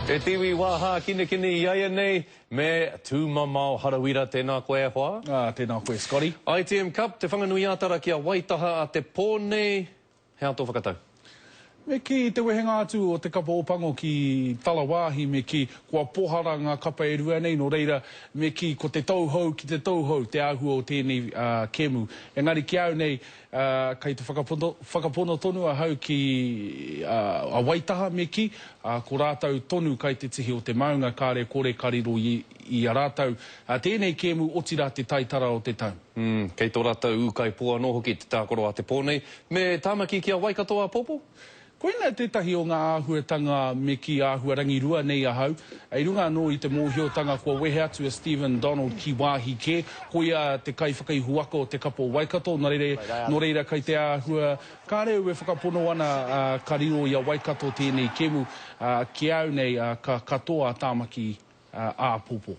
E te iwi wā hākinakina i a ia nei, me Tūmamao Harawira, tēnā koe e hoa. Ā, tēnā koe Scotty. ITM Cup, Te Whanganui-ā-Tara ki a Waitaha a te pō nei, he aha tō whakatau? Me kī te wehenga atu o te kapa Ōpango ki Tarawāhi, me kī kua pohara ngā kapa e rua nei, nō reira, me kī ko te tauhou ki te tauhou te āhua o tēnei kēmu. Engari ki a au nei, kei te whakapono, whakapono tonu ahau ki a Waitaha, me kī, ko rātou tonu kai te tihi o te maunga, kāre kore ka riro i a rātou tēnei kēmu, otirā te taitara o te tau. Mm, kei tō rātou ūkaipō anō hoki te tākaro a te pō nei. Me Tāmaki ki a Waikato āpōpō? Koinā tētahi o ngā āhuatanga me kī āhua rangirua nei ahau. I runga anō i te mōhiotanga kua wehe atu a Stephen Donald ki wāhi kē, koia te kaiwhakaihuwaka o te kapa o Waikato, nō reira, nō reira kai te āhua kāre au e whakapono ana ka riro i a Waikato tēnei kemu, ki a au nei ka katoa a Tāmaki āpōpō.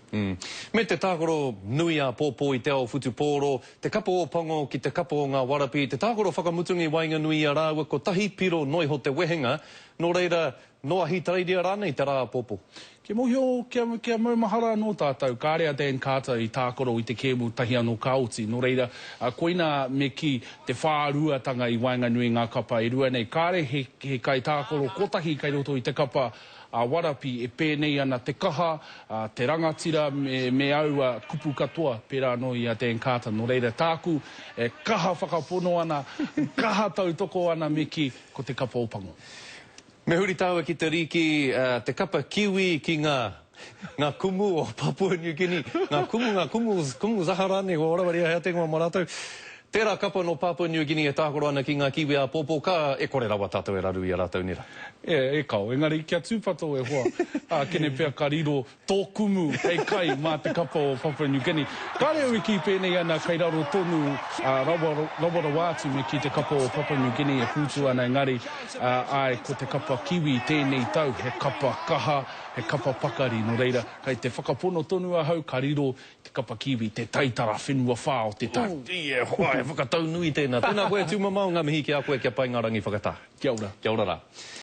Me te tākaro nui āpōpō i te ao whutupōro, te kapa Ōpango ki te kapa o ngā Warapī, te tākaro whakamutunga i waenganui i a rāua kotahi piro noiho te wehenga, nō reira, nō Ahitereiria rānei te rā āpōpō? Kia mōhio, kia, kia maumahara anō tātou, kāre a Dan Carter i tākaro i te kēmu tahi anō ka oti, nō reira, koinā me kī, te whāruatanga i waenganui i ngā kapa e rua nei. Kāre he, he kaitākaro kotahi kei roto i te kapa a Warapi e pēnei ana te kaha, te rangatira me, me aua kupu katoa, pērā anō i a Dan Carter. Nō reira, tāku e kaha whakapono ana, kaha tautoko ana me kī, ko te kapa Ōpango. Me huri tāua ki te rīki, te kapa Kiwi ki ngā, ngā kumu o Papua New Guinea, ngā kumu, ngā kumu, kumu zaha rānei, kua warawari ahau te ingoa mō rātou. Tērā kapa nō Papua New Guinea e tākaro ana ki ngā Kiwi āpōpō, ka, e kore rawa tātou e raru i a rātou, nē rā? E, e kao, engari kia tūpato e hoa, ā, kene pea ka riro tō kumu hei kai mā te kapa o Papua New Guinea. Kāre au e kī pēnei ana kei raro tonu, ā, rawa, rawa rawa atu me kī te kapa o Papua New Guinea e pūtu ana, engari, ā, āe, ko te kapa Kiwi tēnei tau, he kapa kaha, he kapa pakari, nō reira, kei te whakapono tonu ahau ka riro Te kapa kiwi, te taitara whenua whā o te tau. E hoa, he whakatau nui tēnā. Tēnā koe e Tūmamao, ngā mihi ki a koe kia pai ngā rangi whakatā. Kia ora. Kia ora rā.